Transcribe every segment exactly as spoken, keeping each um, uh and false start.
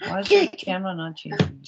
Why is your camera not changing?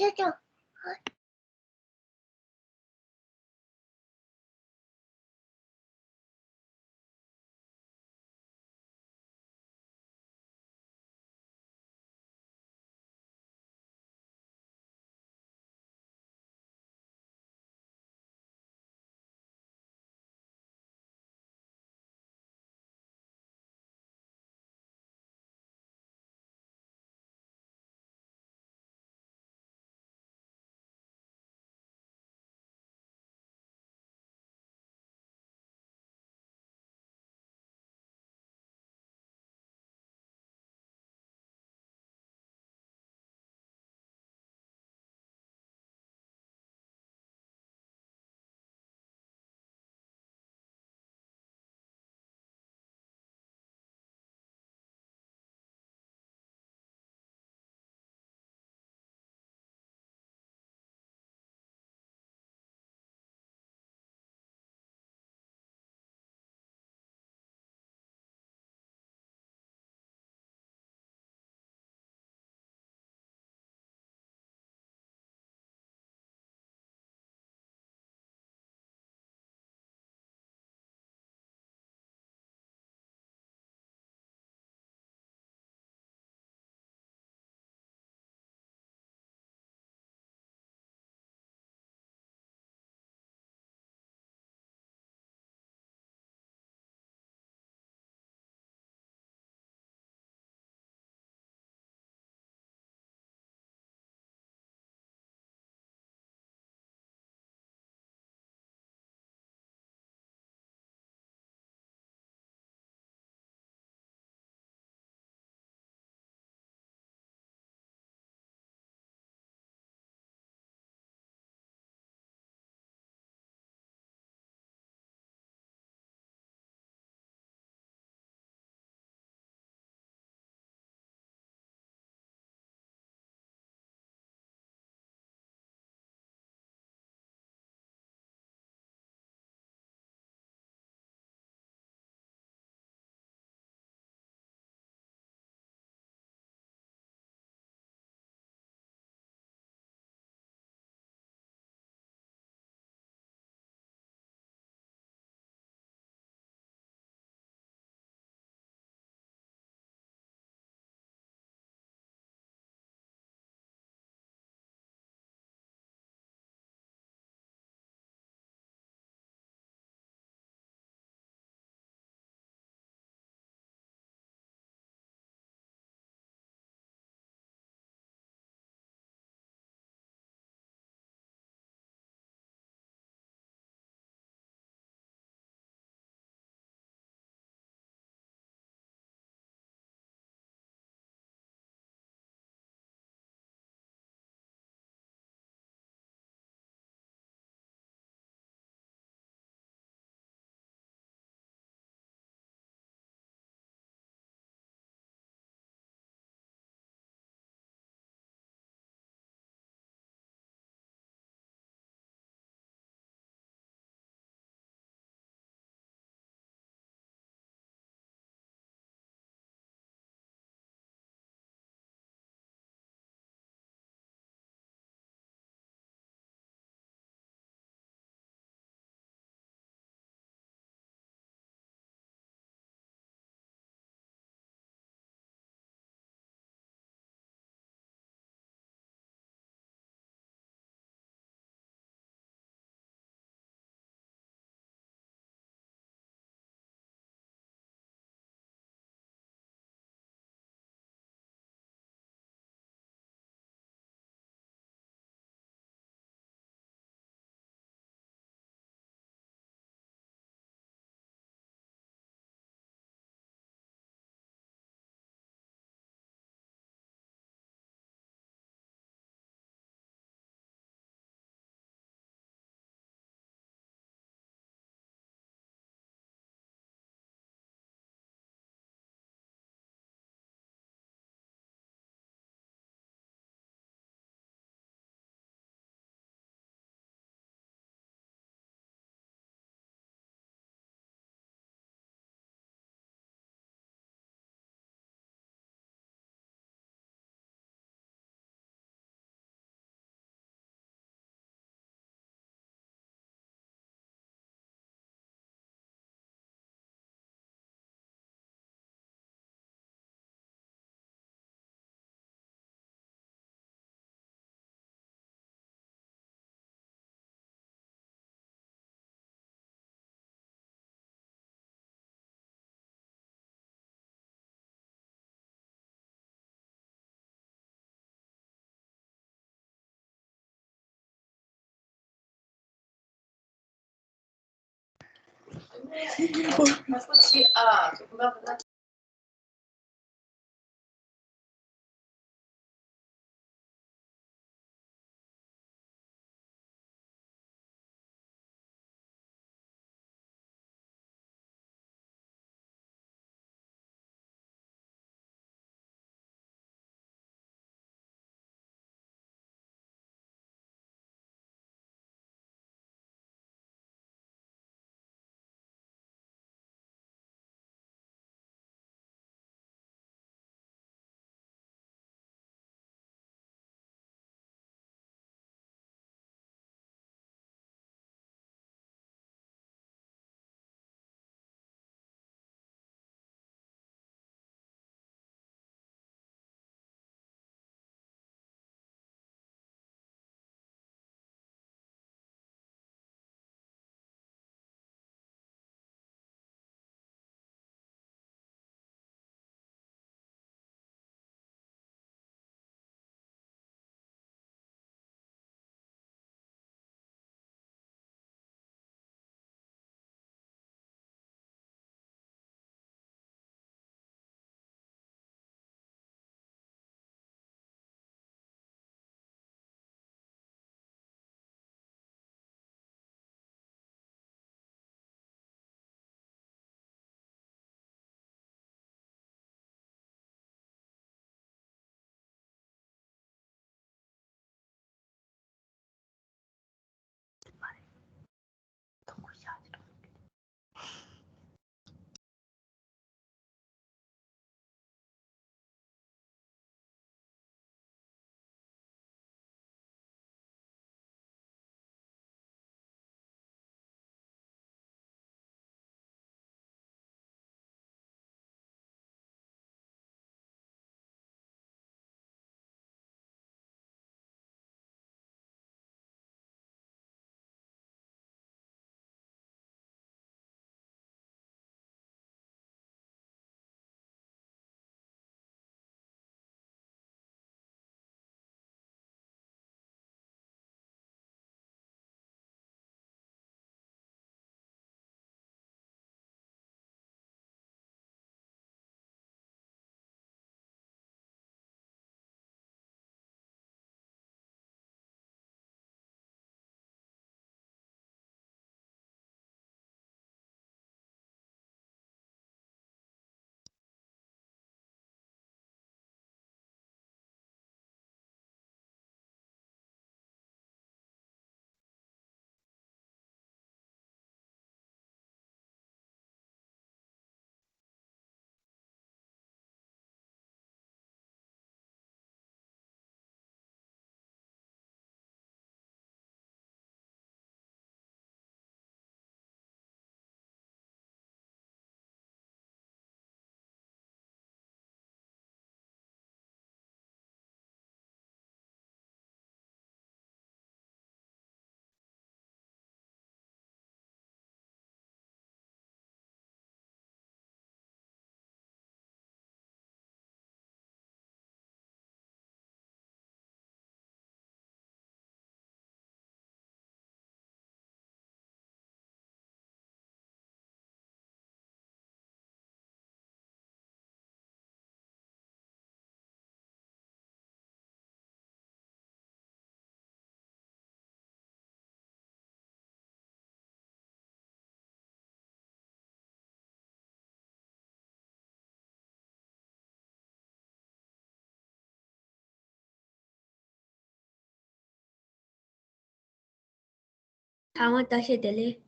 ཐ་མ་བཀྲ་ཤིས་བདེ་ལེགས།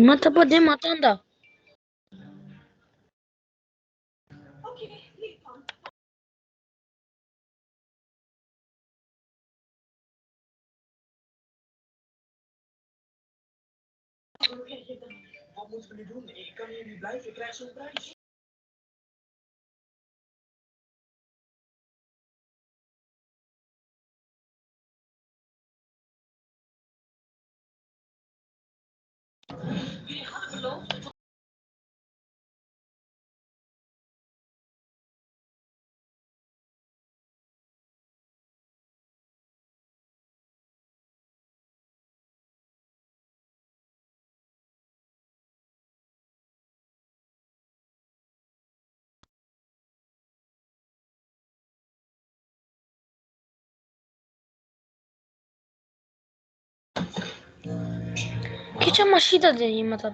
མ་ཐག་པ་དེ་མ་བཏང་ད། སྐད་ཆ་མ་ཤི་ད་དེ་ཡིན་མ་ཐག་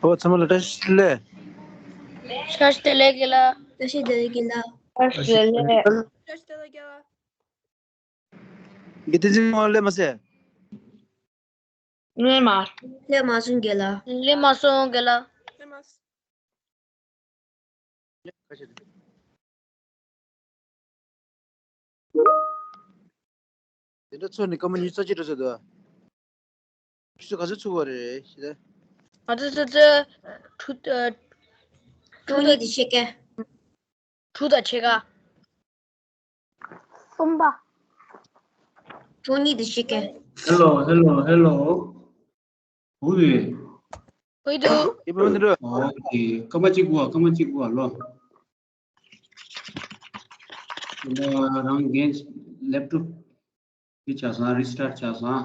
ཨོ་ཚང་མ་ལ་བཀྲ་ཤིས་བདེ་ལེགས། བཀྲ་ཤིས་བདེ་ལེགས་རྒན་ལགས། བཀྲ་ཤིས་བདེ་ལེགས་རྒན་ལགས། བཀྲ་ཤིས་བདེ་ལེགས། བཀྲ་ཤིས་བདེ་ལེགས། བཀྲ་ཤིས་བདེ་ལེགས་རྒན་ལགས། འདི་བསྟན་འཛིན་སླེབས་མ་སོང་། སླེབས་མ། སླེབས་མ་སོང་རྒན་ལགས། སླེབས་མ་སོང་རྒན་ལགས། སླེབས་མ་སོང་། དེ་འདྲ་ཚོ་ནི་སྐར་མ་ཉི་ཤུ་རྩ་གཅིག་འགྲོ་ཚར་འདུག་ཁྱོད་ཚོ་ག་ཚོད་ཚུགས་པ་རེད་ཞེས། ང་ཚོ་ཚོ་ཚོ་དྲུག་ཨ། དྲུག་གཉིས་དང་ཕྱེད་ཀ། དྲུག་དང་ཕྱེད་ཀ། གསུམ་པ། དྲུག་གཉིས་དང་ཕྱེད་ཀ། ཧེ་ལོ་ཧེ་ལོ་ཧེ་ལོ། ཧུ་རེ། ཧུ་རེ། ཨོ་ཁེ། སྐར་མ་གཅིག་སྒུག་ཨ། སྐར་མ་གཅིག་སྒུག་ཨ་ལོ། ད་རང་རྒན་ལེབ་ཊོབ་འདི་ཆགས་སོང་། རི་སི་ཊར་ཆགས་སོང་།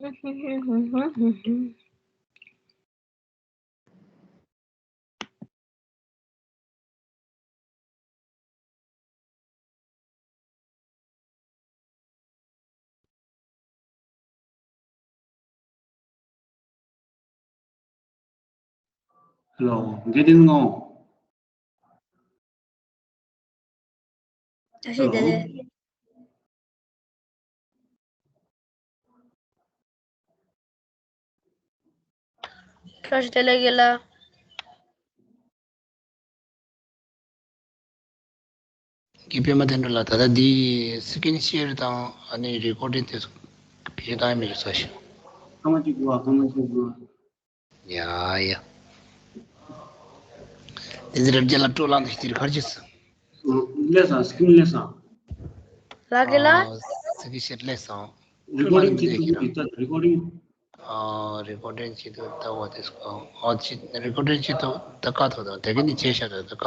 Hello, getting on. བཀྲ་ཤིས་བདེ་ལེགས། བཀྲ་ཤིས་བདེ་ལེགས་རྒན་ལགས། རྒན་པད་མ་དོན་གྲུབ་ལགས། ད་ལྟ་འདི་སི་ཀིན་ཤེར་དང་ཨ་ནི་རི་ཀོར་ཌིང་དེ་ཚོ་བེད་སྤྱོད་བཏང་ཡ་མེད་རེད་ཟེར་ཞུ། སྐར་མ་གཅིག་འགོར་བ། སྐར་མ་གཅིག་འགོར་བ། ཡ་ཡ། དེ་ཚེ་རབ་རྒྱལ་ལ་སྤྲོ་ལངས་དེ་ཤེར་གར་གྱིས། སླེབས་སོང་། སི་ཀིན་སླེབས་སོང་། ལགས་རྒན་ལགས། ཨ། སི་ཀིན་ཤེར་སླེབས་སོང་། རི་ཀོར་ཌིང་བྱེད་ཐུབ་ཀྱི་རེད་ད། རི་ཀོར་ཌིང་། ཨ། རི་ཀོར་ཌིང་བྱེད་ཐུབ་ད། འོ་དེ་སྐོར། འོ་ཅི། རི་ཀོར་ཌིང་བྱེད་ཐུབ་ད། ཀ་ཐོག་ད་དེ་ག་ནས་བྱས་ཤག་ད། ད་ཀ།